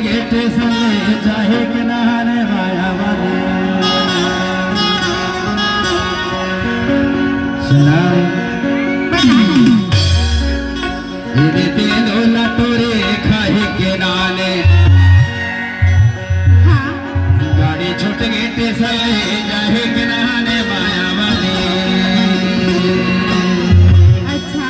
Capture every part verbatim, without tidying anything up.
Gate से ले जाहे के नहाने माया वाली। सुना। इने तेलो ला तोरे खाहे के नाने। हाँ। गाड़ी छूट गेट से ले जाहे के नहाने माया वाली। अच्छा।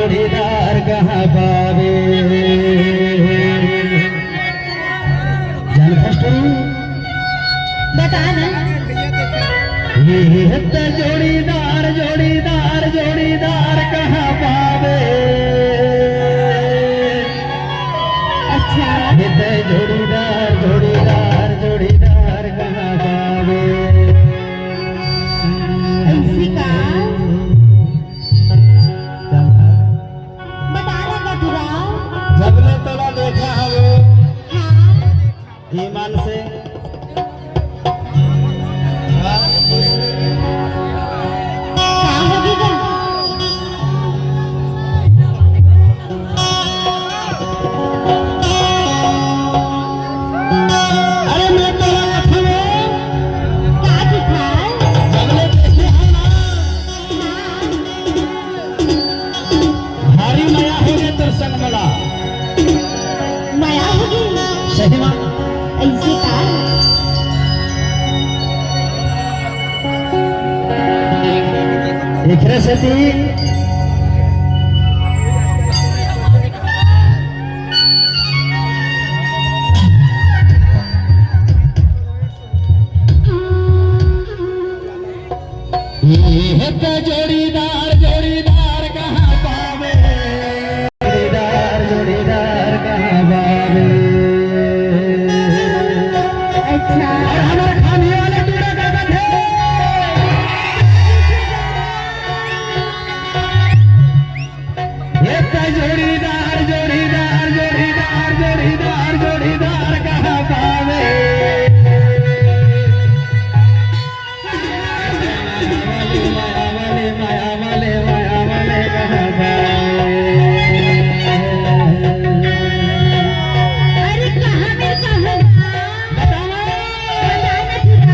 जोड़ीदार कहाँ पावे? जान फर्स्ट। बता ना। ये है त जोड़ीदार, जोड़ीदार, जोड़ीदार कहाँ पावे? अच्छा। ये त जोड़ीदार, जोड़ीदार, जोड़ीदार कहाँ पावे? ऐसी का? बता ना मथुरा। जब ले तोला देखा हवे। हाँ। ईमान से। का होगे गा? अरे मैं तोला कथन। का दिखाए? जब ले देखे हवे ना। हाँ। भारी मया होगे तोर संग मोला। मया होगे? सही मा। ऐसे का? एकरे सेती ये तो जोड़ीदार, जोड़ीदार कहाँ पावे? जोड़ीदार, जोड़ीदार कहाँ पावे? अच्छा। और हमर खानी वाले टूरा का कथे। ये तो जोड़ीदार, जोड़ीदार, जोड़ीदार, जोड़ीदार, जोड़ीदार कहाँ पावे? अरे कहाँ में, कहाँ? बताओ। बताओ ना फिर।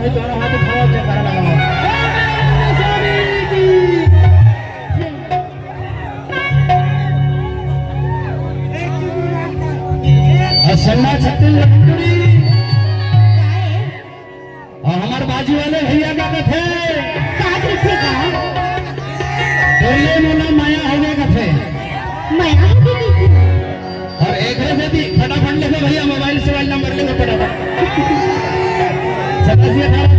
दोनों हाथ उठाओ, जयकारा लगाओ। और सन्ना छत्तीसगढ़ की टुरी। और हमार बाजू वाले भैया का कथे? का कथे का? बोले मोला मया होगे कथे। मया होगे कथे। और एकरे सेती फटाफट लिखो भैया, मोबाइल से मोबाइल नंबर लिखो फटाफट। सतासी अठारह।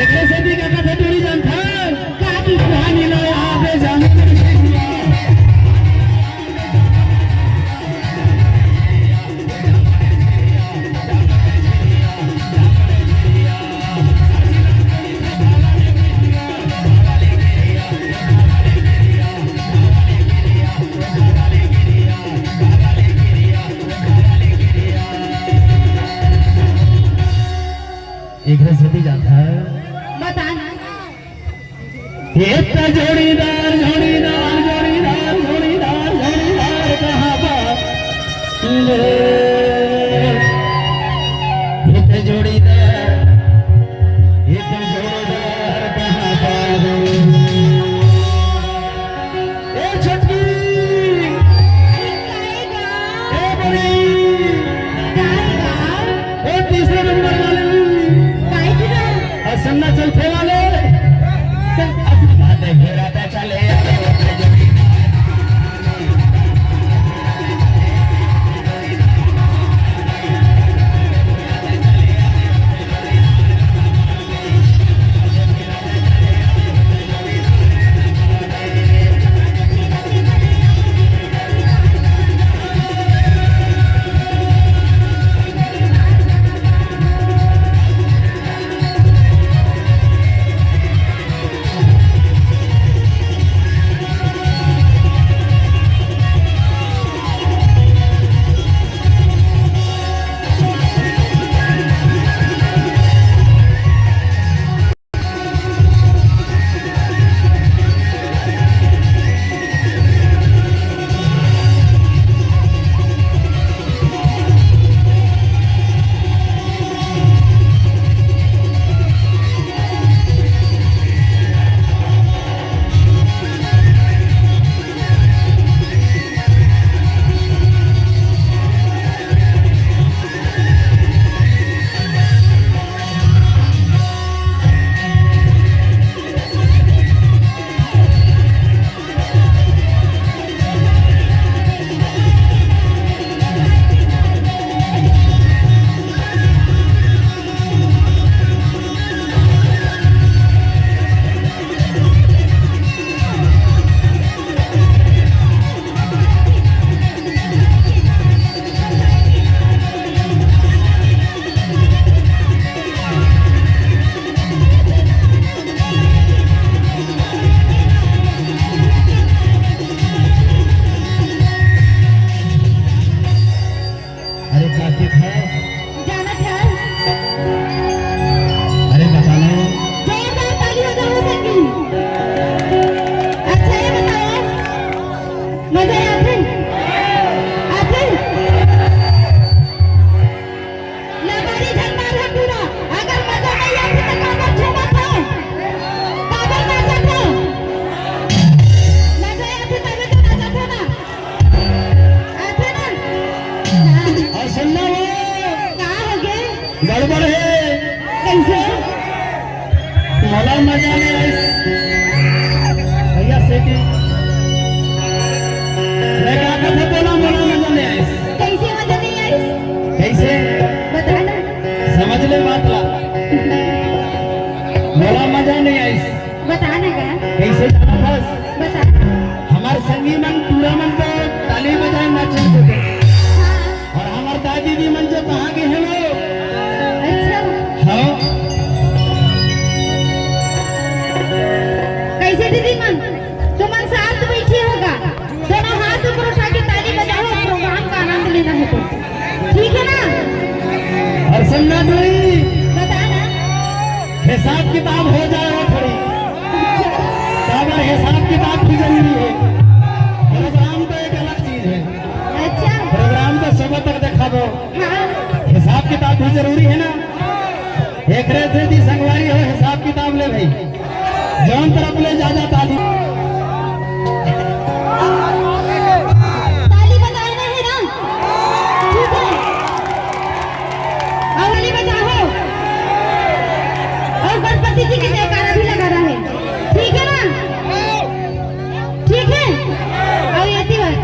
एकरे सेती का कथे टुरी जानथन? का कथे? कहानी ला यहाँ पे जाने। एकरे सेती जाथन। बता ना। एक जोड़ीदार, जोड़ीदार, जोड़ीदार, जोड़ीदार, जोड़ीदार कहाँ बा? एक जोड़ीदार, एक जोड़ीदार कहाँ बा? ए छोटकी, ए बड़ी, ए तीसरे नंबर वाली। और सन्ना चौथे वाले। अरे, का चीज है? जानत है। अरे, बता ना। जोरदार ताली बजाओ संगी। अच्छा, ये बताओ, मजा आथे? आथे? लबारी झन मार हम पूरा। अगर मजा नहीं आथे, तो काबर झूमत हो? काबर नाचत हो? मजा आथे, तबे तो नाचत हो ना। आथे ना? हाँ। अउ सुन ना वो। का होगे? गड़बड़ हे। कइसे? मोला मजा नइ आइस। भैया, setting। मैं का कथंव, बोला, मोला मजा नइ आइस। कइसे मजा नइ आइस? कइसे? बता ना। समझ ले बात ला। मोला मजा नइ आइस। बता ना का? कइसे जानत हस? बता। हमर संगी मन टूरा मन तो ताली बजाए नाचन के। हाँ। अउ हमर दाई दीदी मन जो कहाँ गे हे वो? अच्छा। हाँ। कइसे दीदी मन? तुमन साथ बइठे हो गा। दोनों हाथ ऊपर उठा के ताली बजाओ, program का आनंद लेना है तो। ठीक है ना? अउ सुन ना टुरी। बता ना। हिसाब किताब हो जाए वो थोड़ी। काबर हिसाब किताब भी जरूरी हे। Program तो एक अलग चीज हे। अच्छा। Program तो सुबह तक देखाबो। हाँ। हिसाब किताब भी जरूरी हे ना? एकरे सेती संगवारी हो, हिसाब किताब ले भाई, जौन तरफ ले जा जा ताली। ताली बजाए ना है ना? ठीक है, और ताली बजाओ, और गणपति जी के जयकारा भी लगा रहा है, ठीक है ना? ठीक है, और ये बात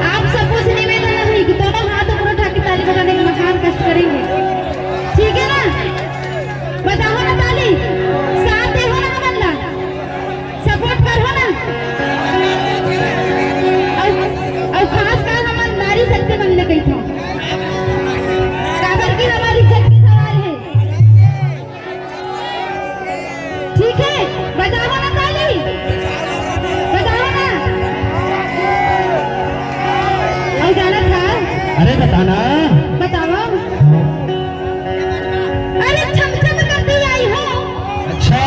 आप सबको से निवेदन है कि दोनों हाथ ऊपर उठा के ताली बजाने का महान कष्ट करेंगे, ठीक है ना? बजाओ ना ताली, साथ दे हो ना हमन ला, सपोर्ट कर हो ना। और, और खास कर हमन नारी शक्ति मन ले कहिथों, काबर कि हमारी इज्जत के सवाल है। ठीक है, बजाओ ना ताली, बजाओ ना। और गाना था? अरे बताना। बताओ। अरे छम छम करती आई हो। अच्छा।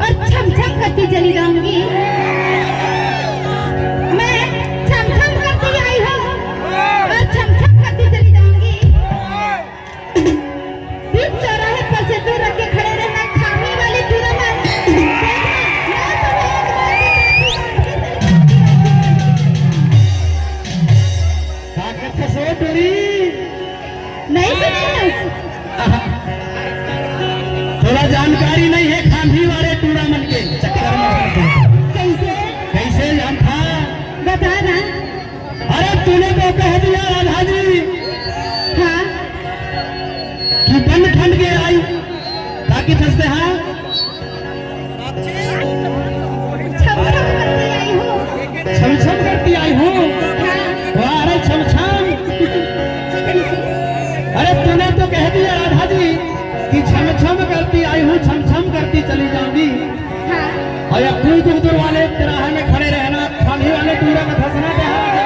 और छम छम करती चली जाऊंगी। मैं छम छम करती आई हो और छम छम करती चली जाऊंगी। बीच चौराहे पर से दूर रख के खड़े रहना, खामी वाली टूरा मत। देखना, मैं तुम्हें एक बार भी देखी। ताकत से सो टूरी। नहीं सुने है। थोड़ा जानकारी नहीं है खामी वाले टूरा मन के चक्कर में। कैसे? कैसे जानता? बता ना। अरे तूने तो कह दिया राधा जी। हाँ। कि बन ठन के आई, ताकि फंसते हाँ। छम छम करती आई हूँ। छम छम करती आई हूँ। हाँ। वाह, अरे छम छम। अरे तूने तो कह दिया राधा जी कि छम छम करती आई हूँ, छम छम करती चली जाऊंगी। हाँ। और या कोई दूर दूर वाले तिराहे में खड़े रहना, खाली वाले टूरा में फंसना क्या है?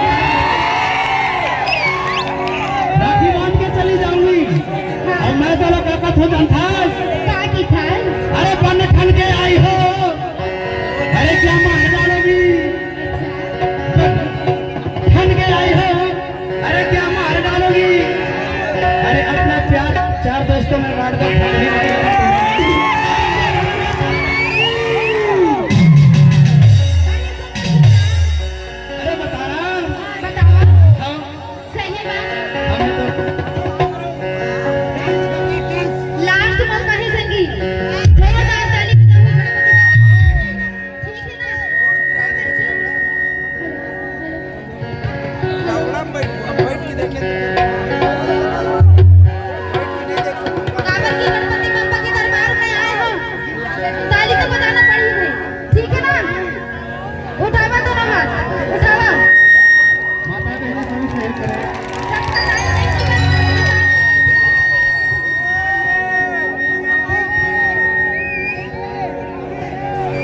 राखी बांध के चली जाऊंगी। हाँ। और मैं तो लोग का कथो जानथस। का की था? अरे बन ठन के आई हो। अरे क्या मार डालोगी? ठन के आई हो। अरे क्या मार डालोगी? अरे अपना प्यार चार दोस्तों में बांट दो। अरे बता रहा। बताओ। हाँ। सही बात। हमें तो लास्ट मौका है संगी। जोरदार ताली बजाओ। ठीक है ना? काबर की गणपति बप्पा के दरबार में आए हो, ताली तो बजाना पड़ी है, ठीक है ना? उठावा दोनों हाथ, उठावा। माता बहनों सभी शेयर करें।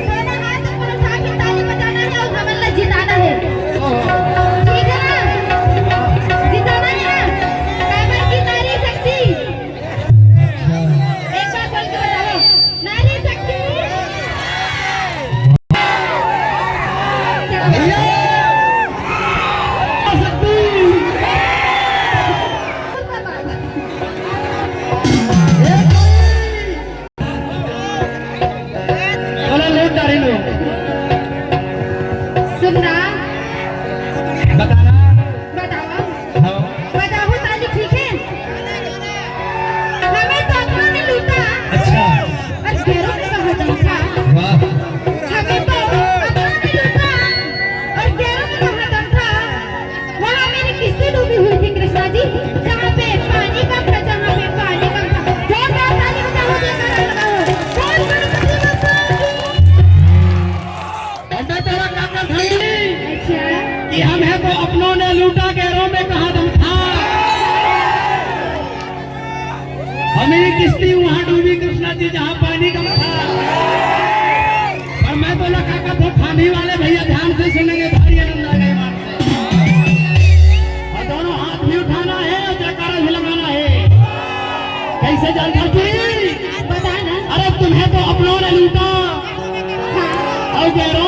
दोनों हाथ ऊपर उठा के ताली बजाना है और हमन ला जिताना है। ठीक है ना? जिताना है ना? काबर की नारी शक्ति। एक बार बोल के बताओ। नारी शक्ति। क्या बात है? चलो, लोग डाले लोग। सुनना। बताना। बताओ। हाँ। बताओ ताली, ठीक है? हमें तो अपनों ने लूटा। अच्छा। और गैरों ने कहा धोखा। वाह। हमें तो अपनों ने लूटा और गैरों ने कहा धोखा। वहाँ मेरी किस्ती डूबी हुई थी कृष्णा जी, जहाँ पे पानी कम था, जहाँ पे पानी कम था। जोरदार ताली बजाओ, जयकारा लगाओ। बोल गणपति बप्पा की। बेटा, तेरा काका भाई अच्छा। कि हम हैं तो अपनों ने लूटा, गैरों में कहाँ दम था। हमें ये किस्ती वहाँ डूबी कृष्णा जी, जहाँ पानी कम था। पर मैं तो लगा का तो खामी वाले भैया, ध्यान से सुनेंगे, भारी आनंद आएगा ईमान से। और दोनों हाथ भी उठाना है और जयकारा भी लगाना है। कैसे जानता जी? बता ना। अरे तुम्हें तो अपनों ने लूटा। हाँ। और गैरों